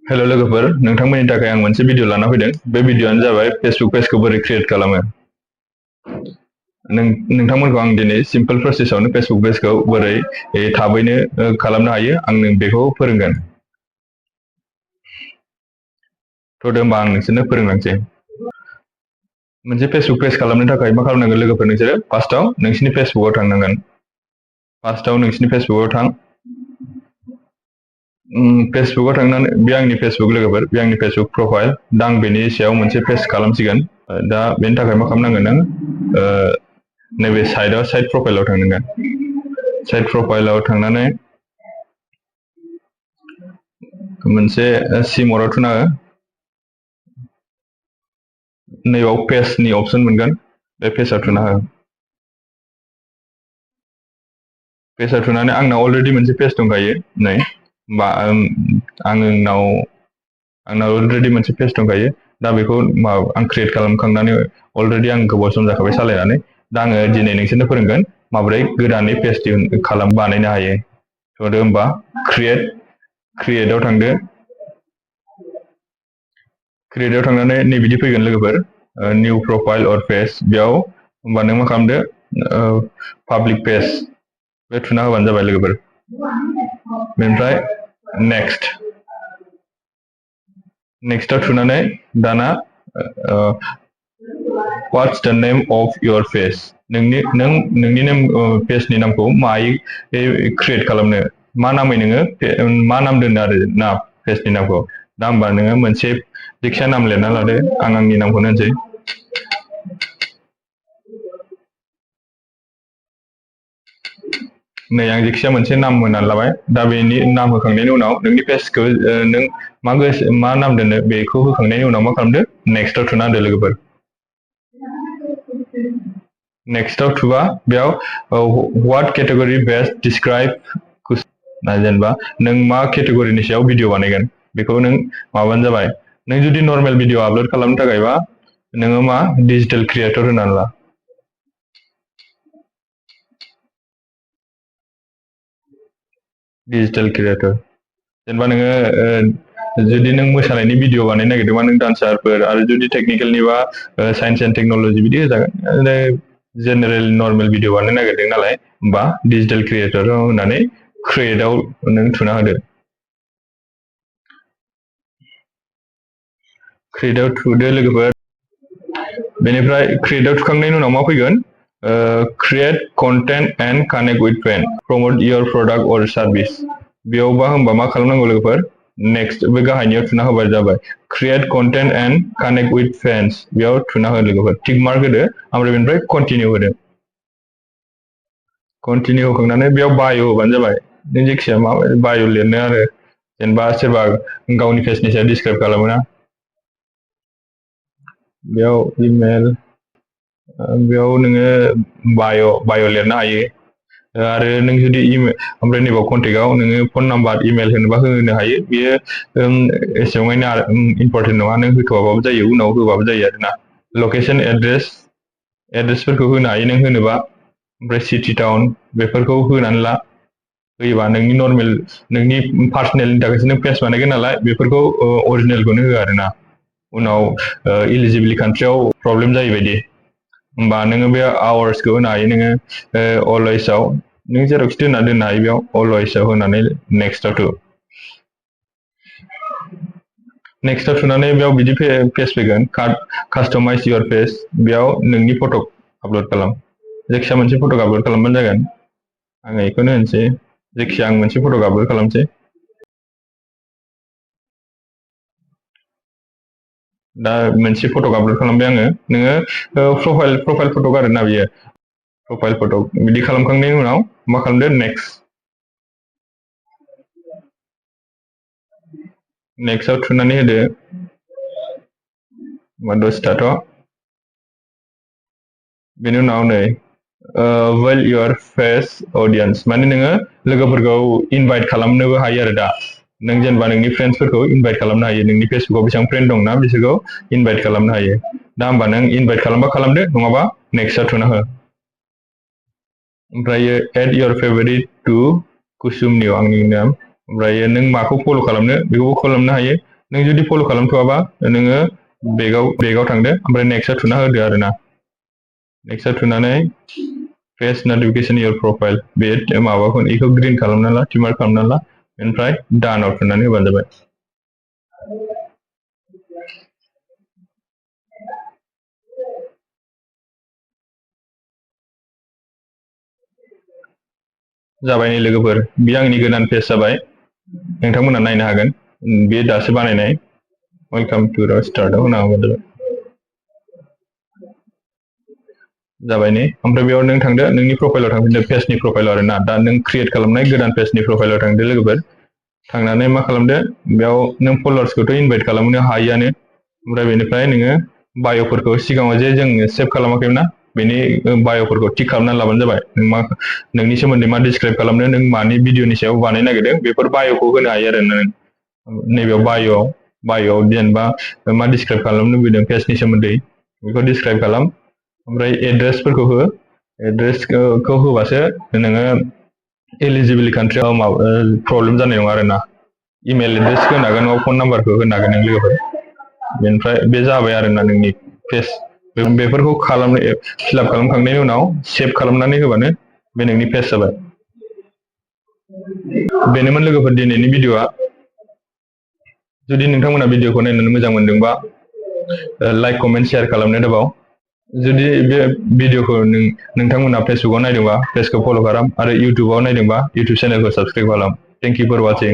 Hello लोगोफोर नोंथांमोननि थाखाय आं मोनसे भिडिअ लाना फैदों बे भिडिअआनो जाबाय फेसबुक पेजखौ बोरै क्रिएट खालामो नोंथांमोनखौ आं दिनै सिम्पल प्रसेसआवनो फेसबुक पेजखौ बोरै थाबैनो खालामनो हायो आं बेखौ फोरोंगोन थ' दे होमबा आं नोंसोरनो फोरोंलांसै मोनसे फेसबुक पेज खालामनो थाखाय मा खालामनांगोन लोगोफोर नोंसोरो फार्स्टआव नोंसिनि फेसबुकआव थांनांगोन फार्स्टआव नोंसिनि फेसबुकआव थां फेसबुकआव थांनानै बे आंनि फेसबुक लोगोफोर बे आंनि फेसबुक प्रफाइल दा आं बेनि सायाव मोनसे पेज खालामसिगोन दा बेनि थाखाय मा खालामनांगोन नों नैबे साइड प्रफाइलाव थांनांगोन साइड प्रफाइलाव थांनानै मोनसे सिमराव थुना हो नैबाव पेजनि अपसन मोनगोन बे पेजआव थुना हो पेजआव थुनानै आंना अलरेडि मोनसे पेज दंखायो नै होमबा आंनाव अलरेडि मोनसे पेज दंखायो दा बेखौ आं क्रिएट खालामखांनानै अलरेडि आं गोबाव सम जाखाबाय सालायनानै दा आङो दिनै नोंसोरनो फोरोंगोन माबोरै गोदानै पेज बानायनो हायो थ'दो होमबा क्रिएटआव थांदो क्रिएटआव थांनानै नै बिदि फैगोन लोगोफोर निउ प्रफाइल अर पेज बेयाव होमबा नों मा खालामदो पाब्लिक पेज बे थुना होबानो जाबाय लोगोफोर बेनिफ्राय नेक्स्टआव थुनानै दाना what's the name of your page नोंनि पेजनि नामखौ मायै क्रिएट खालामनो मा नामै नोङो मा नाम दोननो आरो ना पेजनि नामखौ दा होमबा नोङो मोनसे जायखिया नाम लिरना लादो आं आंनि नामखौनो होनसै नै आं जायखिया मोनसे नाम होनानै लाबाय दा बेनि नाम होखांनायनि उनाव नोंनि पेजखौ नों मा नाम दोननो बेखौ होखांनायनि उनाव मा खालामदो नेक्स्टआव थुना होदो लोगोफोर नेक्स्टआव थुबा बेयाव what category best describe जेनेबा नों मा केटेगरिनि सायाव भिडिअ बानायगोन बेखौ नों माबानो जाबाय नों जुदि नर्मेल भिडिअ आपल'ड खालामनो थाखायबा नोङो मा डिजिटेल क्रिएटर होनानै ला डिजिटेल क्रिएटर जेनेबा नोङो जुदि नों मोसानायनि भिडिअ बानायनो नागिरदोंबा नों डान्सारफोर आरो जुदि टेक्निकेलनिबा साइन्स एन्ड टेक्न'लजि बिदि होजागोन जेनेरेल नर्मेल भिडिअ बानायनो नागिरदों नालाय होमबा डिजिटेल क्रिएटर होनानै क्रिएटआव नों थुना होदो क्रिएटआव थुदो लोगोफोर बेनिफ्राय क्रिएटआव थुखांनायनि उनाव मा फैगोन create content and connect with friends promote your product or service बेयावबा होमबा मा खालामनांगौ लोगोफोर नेक्स्ट बे गाहायनियाव थुना होबाय जाबाय create content and connect with friends बेयाव थुना हो लोगोफोर टिक मार्क होदो ओमफ्राय बेनिफ्राय कन्टिनिउ होदो कन्टिनिउ होखांनानै बेयाव बाय' होबानो जाबाय नों जायखिजाया मा बाय' लिरनो आरो जेनेबा सोरबा गावनि पेजनि सायाव डिसक्राइब खालामोना बेयाव इमेल बेयाव नोङो बाय' लिरनो हायो आरो नों जुदि ओमफ्राय नैबाव कन्टेक्टआव नोङो फन नाम्बार इमेल होनोबा होनो हायो बेयो एसेबांनो इम्परटेन्ट नङा नों होथ'आबाबो जायो उनाव होबाबो जायो आरोना लकेसन एड्रेसफोरखौ होनो हायो नों होनोबा ओमफ्राय सिटि टाउन बेफोरखौ होनानै ला होयोबा नोंनि नर्मेल नोंनि पार्सनेलनि थाखायसो नों पेज बानायगोन नालाय बेफोरखौ अरिजिनेलखौनो हो आरोना उनाव इलिजिबोल कान्ट्रियाव प्रब्लेम जायो बायदि होमबा नोङो बे आवार्सखौ होनो हायो नोङो अलवेजआव नों जेरावखि दोनना दोननो हायो बेयाव अलवेजआव होनानै नेक्स्टआव थु नेक्स्टआव थुनानै बेयाव बिदि पेज फैगोन कास्टमाइज इयर पेज बेयाव नोंनि फट' आपल'ड खालाम जायखिया मोनसे फट' आपल'ड खालामबानो जागोन आङो बेखौनो होनसै जायखिया आं मोनसे फट' आपल'ड खालामसै दा मोनसे फट' आपल'ड खालामबाय आङो नोङो प्रफाइल फट' आरोना बियो प्रफाइल फट' बिदि खालामखांनायनि उनाव मा खालामदो नेक्स्टआव थुनानै होदो दसे थाथ' बेनि उनाव नै वेल इयर फेस अडियन्स माने नोङो लोगोफोरखौ इनभाइट खालामनोबो हायो आरो दा नों जेनेबा नोंनि फ्रेन्ड्सफोरखौ इनभाइट खालामनो हायो नोंनि फेसबुकआव बेसेबां फ्रेन्ड दंना बिसोरखौ इनभाइट खालामनो हायो दा होमबा नों इनभाइट खालामबा खालामदो नङाबा नेक्स्टआव थुना हो ओमफ्रायो एड इयर फेभरिट टु कुसुमनियाव आंनि नाम ओमफ्रायो नों माखौ फल' खालामनो बेखौबो खालामनो हायो नों जुदि फल' खालामथ'वाबा नोङो बेगाव थांदो ओमफ्राय नेक्स्टआव थुना होदो आरोना। नेक्स्टआव थुनानै फेस नटिफिकेसन इयर प्रफाइल बे माबाखौ बेखौ ग्रिन खालामना ला, टिमार खालामना ला, ओमफ्राय दानाव थुनानै होबानो जाबाय। जाबाय नै लोगोफोर, बे आंनि गोदान पेज जाबाय, नोंथांमोना नायनो हागोन। बे दासो बानायनाय। वेलकाम टु स्टार्टआव होना होबानो जाबाय नै। ओमफ्राय बेयाव नों थांदो, नोंनि प्रफाइलाव थांफिनदो, पेजनि प्रफाइलाव आरोना। दा नों क्रियेट खालामनाय गोदान पेजनि प्रफाइलाव थांदो लोगोफोर। थांनानै मा खालामदो, बेयाव नों फल'वार्सखौथ' इनभाइट खालामनो हायोआनो। ओमफ्राय बेनिफ्राय नोङो बाय'फोरखौ सिगाङाव जे जों सेभ खालामाखैमोन ना, बेनि बाय'फोरखौ थिक खालामनानै लाबानो जाबाय। नोंनि सोमोन्दै मा डिसक्राइब खालामनो, नों मानि भिडिअनि सायाव बानायनो नागिरदों, बेफोर बाय'खौ होनो हायो आरो नों नैबेयाव बाय'आव जेनेबा मा डिसक्राइब खालामनो लुबैदों पेजनि सोमोन्दै बेखौ डिसक्राइब खालाम। ओमफ्राय एड्रेसफोरखौ हो, एड्रेसखौ होबासो नोङो एलिजिबोल कान्ट्रियाव प्रब्लेम जानाय नङा आरोना। इमेल एड्रेसखौ होनो हागोन, नङाबा फन नाम्बारखौ होनो हागोन नों लोगोफोर। बेनिफ्राय बे जाबाय आरोना नोंनि पेज। बेफोरखौ फिलाप खालामखांनायनि उनाव सेभ खालामनानै होबानो बे नोंनि पेज जाबाय। बेनोमोन लोगोफोर दिनैनि भिडिअ'आ। जुदि नोंथांमोना भिडिअ'खौ नायनानै मोजां मोनदोंबा लाइक, कमेन्ट, शेयार खालामनो दाबाव। जुदि बे भिडिअ'खौ नोंथांमोना फेसबुकाव नायदोंबा पेजखौ फल' खालाम, आरो इउटुबाव नायदोंबा इउटुब चेनेलखौ साबसक्राइब खालाम। Thank you for वाचिं।